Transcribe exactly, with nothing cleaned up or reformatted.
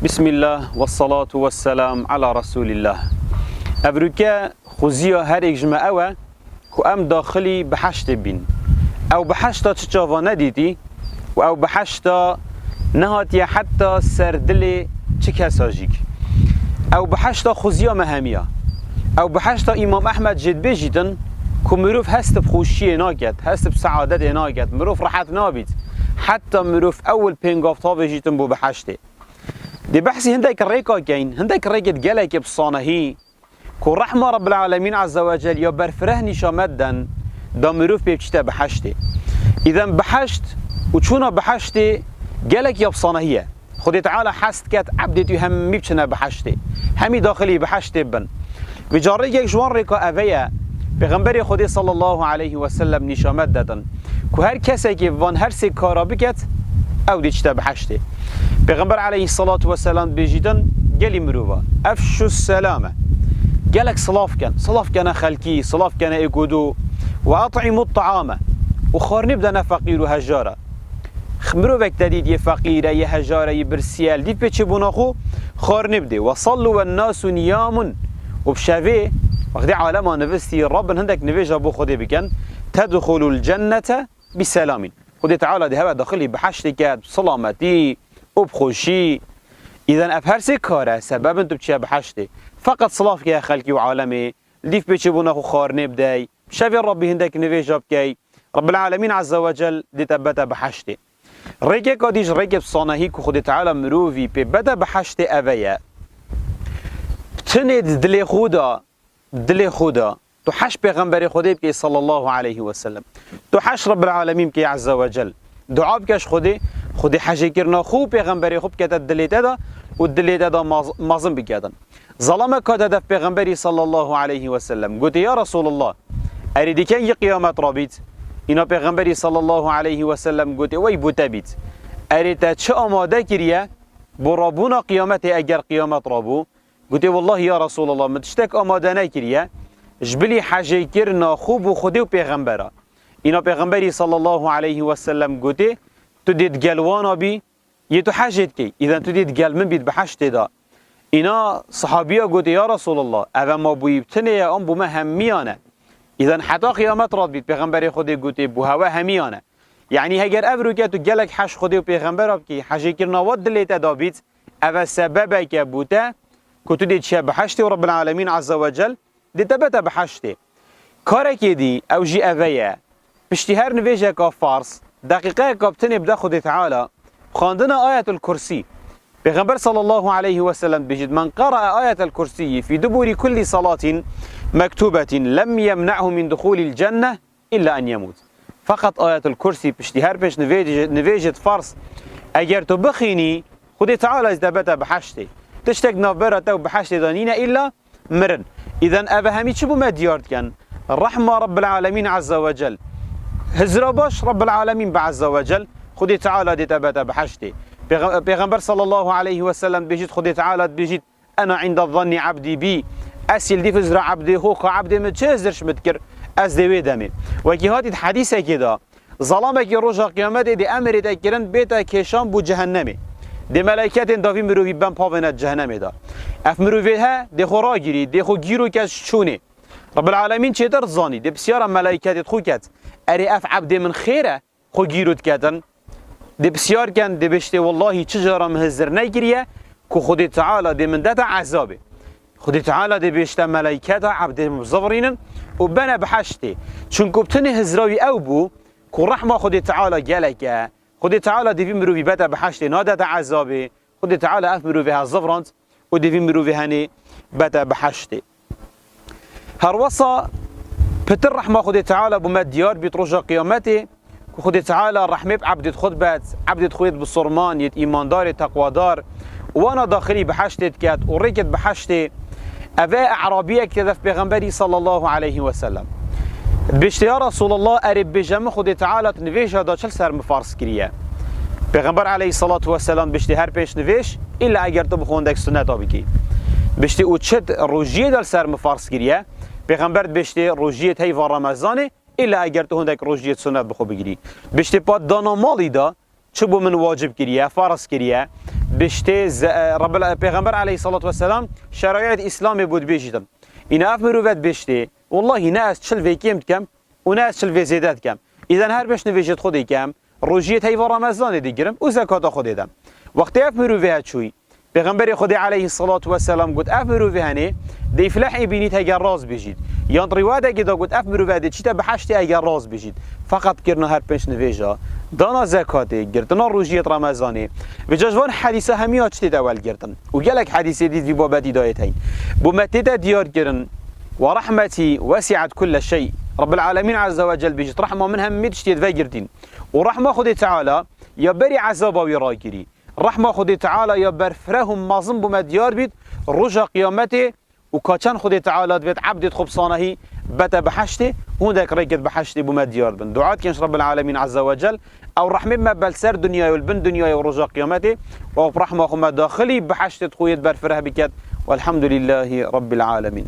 Bismillah, ve salatu ve selam ala Resulillah. Evroke xuziya her êk ji me ew e ku em daxilî biheştê bîn. Ew biheşta çi çava nedîtî û ew biheşta nehatiye heta ser dilê çi kesa jîk. Ew biheşta xuziya me hemiya. Ew biheşta Îmam Ehmed jê dibêjîtin ku mirov hest bi xweşiyê naket, hest bi seadetê naket, mirov rehet nabît. Heta mirov ewil pêngav tavêjîtin bo biheştê. Dê behsî hindek rêka keyn, hindek rêkêt gelekê bi sanehî, ku rehma Rabbil Alemîn Azze ve Cel ya berfireh nîşa me diden, da mirov pê biçîte biheştê. Îden biheşt û çûna biheştê gelek ya bi sanehî ye. Xwedê Teala hez diket ebdê tu hemî biçine biheştê. Hemî daxilî biheştê bin. Vê carê yek ji wan rêka eve ye. Pêxemberê Xwedê sallallahu aleyhi ve sellem nîşa me didin ku her kesekê van her sê kara biket, ew dê çite biheştê. Pêxember aleyhissalatu vesselam dibêjîtin gelî mirova. Efşu selame. Gelek silav ken. Silav kene xelkî, silav kene êk û du. Ve at'imut ta'ame. Û xwarinê bidene feqîr û hejara. Mirovek te dît yê feqîr e, yê hejar e, yê birsî ye, li dîv pê çêbûna xwe xwarinê bidê. Ve sallu wen nasu niyamun. Û bi şevê, wextê alema nivistî, Rabbin hindek nivêja bo Xwedê bikin, tedxulul cennete bi selamîn. Xwedê Teala dê hewe daxilî biheştê ket, bi silametî û bi xweşî. Îden ev her sê kar e, sebeb in tu biçiye biheştê. Feqet silav ke xelkî û alemê, li dîv pê çêbûna xwe xwarinê bidey, bi şevê Rabbî hindek nivêja bikey, Rabbil Alemîn Azze ve Cel dê te bete biheştê. Rêkeka dî ji rêkê bi sanehî ku Xwedê Teala mirovî pê bete biheştê eve ye. Bi tinê di dilê xwe de, dilê xwe de, tu heş Pêxemberê Xwedê bikey sallallahu aleyhi ve sellem. Tu heş Rabbil Alemîn bikey Azze ve Cel. Dua bike ji Xwedê, Xwedê hejêkirina xwe û Pêxemberê xwe bikete dilê te de û dilê te de maz-, mezin biketin. Zalamek hate dev Pêxemberî sallallahu aleyhi ve sellem. Gotê, ya Resulullah, erê dîken yê qiyamet rabît? Îna Pêxemberî sallallahu aleyhi ve sellem gotê, wey bo te bît. Erê te çi amade kiriye bo rabûna qiyametê eger qiyamet rabû? Gotê, wellahî ya Resulallah, min tiştek amade nekiriye, ji bilî hejêkirina xwe bo Xwedê û Pêxembera. Îna Pêxemberî sallallahu aleyhi ve sellem gotê, tu dê digel wana bî, yê tu hejê dikey, îden tu dê digel min bît biheştê de. Îna sahabiya gotê, ya Resulallah, eve ma bo yî bi tinê ye, an bo me hemiyan e. Îden heta qiyamet radibît, Pêxemberê Xwedê gotê, bo hewe hemiyan e. Yanî heger ev rûke tu gelek heş Xwedê û Pêxembera bikî, hejêkirina we dilê te de bît, eve sebebeke bo te ku tu dê çiye biheştê û Rabbil Alemîn Azze ve Cel dê te bete biheştê. Karekê dî ew jî eve ye. Piştî her nivêjeka farz, deqîqeyeka bi tinê bide Xwedê Teala, xwendina Ayetul Kursî. Pêxember sallallahu aleyhi ve sellem dibêjit, "Men qara'a Ayetel Kursiyyi fî duburi kulli salatin mektubetin lem yemne'hu min duhulil cenne illa en yemut." Feqet Ayetul Kursî piştî her pênc nivêj-, nivêjit farz, eger tu bixînî, Xwedê Teala jî te bete biheştê. Tiştek navbera te û biheştê de nîne îlla mirin. Îden eve hemî çi bo me diyar dikin? Rehma Rabbil Alemîn Azze ve Cel. Hizra baş Rabbil Alemîn be Azze ve Cel. Xwedê Teala dê te bete biheştê. Pêxe-, Pêxember sallallahu aleyhi ve sellem dibêjit, Xwedê Teala dibêjit, "Ena inda zannî abdî bî." Ez yê li dîv hizra abdê xwe, ka abdê min çi hizir ji min dikir, ez dê wê demê. Wekî hatît hedîsekê de, Zalamekî roja qiyametê dê emirê te kirin bête kêşan bo cehennemê. Dê meleyketên davî mirovî ben pavêne cehennemê de. Ev mirovê he, dê xwe ragirî, dê xwe gîro ke ji çûnê. Rabbil Alemîn çêtir zanî, dê pisyara meleyketê xwe ket. Erê ev ebdê min xêr e, xwe gîro diketin. Dê pisyar ken, dê bêjtê wellahî çi cara min hizir nekiriye, ku Xwedê Teala dê min dete ezabê. Xwedê Teala dê bêjte meleyketa ebdê min bizivirînin û bene biheştê. Çunku bi tinê hizra wî ew bû, ku rehma Xwedê Teala gelek e. Xwedê Teala dê vî mirovî bete biheştê, nadete ezabê. Xwedê Teala ev mirovê he zivrand û dê vî mirovê henê bete biheştê. Herwesa pitir rehma Xwedê Teala bo me diyar bît roja qiyametê, ku Xwedê Teala rehmê bi ebdêt xwe dibet, ebdêt xwe yêt bisorman, yêt îmandarê teqwadar, û wana daxilî biheştê diket û rêkêt biheştê. Eve e'rabiyek tê dev Pêxemberî sallallahu aleyhi ve sellem. Dibêjtê, ya Resulallah, erê bêje min Xwedê Teala di nivêja de çi li ser min farz kiriye? Pêxember aleyhissalatu vesselam dibêjtê, her pênc nivêj, îlla eger tu bixwe hindek suneta bikî. Dibêjtê, û çi rojiyê de li ser min farz kiriye? Pêxember dibêjtê, rojiyê teyva Remezanê, îlla eger tu hindek rojiyê sunet bi xwe bigirî. Dibêjtê, pat dana malî de çi bo min wacib kiriye, farz kiriye? Biştê ze-, e, Rebbil, e, Pêxember aleyhissalatu vesselam şerayet Îslamê bû dibêjîtin. Îna ev mirove dibêjtê, wellahî ne ez çil vê kêm dikem û ne ez çil vê zêde dikem. Îden her pênc nivêjê xwe dê kem, rojiyê heyva Remezanê digirim û zekata xwe dê dem. Wextê ev mirove çûyî, Pêxemberê Xwedê aleyhissalatu vesselam got, ev mirove henê, dê îflehê bînît heger rast bêjît. Yan rîwayeteke da got, ev mirove dê çîte biheştê heger rast bêjît. Feqet kirina her pênc nivêja, dana zekatê, girtina rojiyê Remezanê. Vêca ji van hedîsa hemiya çi tê de welgirtin. Û gelek hedîsê dî vî babetî dayê teyn. Bo me tê de diyar kirin, "Ve rahmetî wesi'et kulle şey." Rebbil Alemîn Azze ve Cel bêjit, "Rehma min hemî tiştê divegirtîn." Û rehma Xwedê Teala ya berî ezaba wî ragirî. Rehma Xwedê Teala ya berfireh û mezin bo me diyar bît, roja Qiyametê û ka çend Xwedê Teala divêt ebdêt xwe bi sanehî bete biheştê, hûndek rêkêt biheştê bo me diyar bin. Dua dikin ji Rebbil Alemîn Azze ve Cel, ew rehmê me bel ser dinyayê û li bin dinyayê û roja Qiyametê, û ew bi rehma xwe me daxilî biheştêt xwe yêt berfireh biket. Welhamdulîllahî Rebbil Alemîn.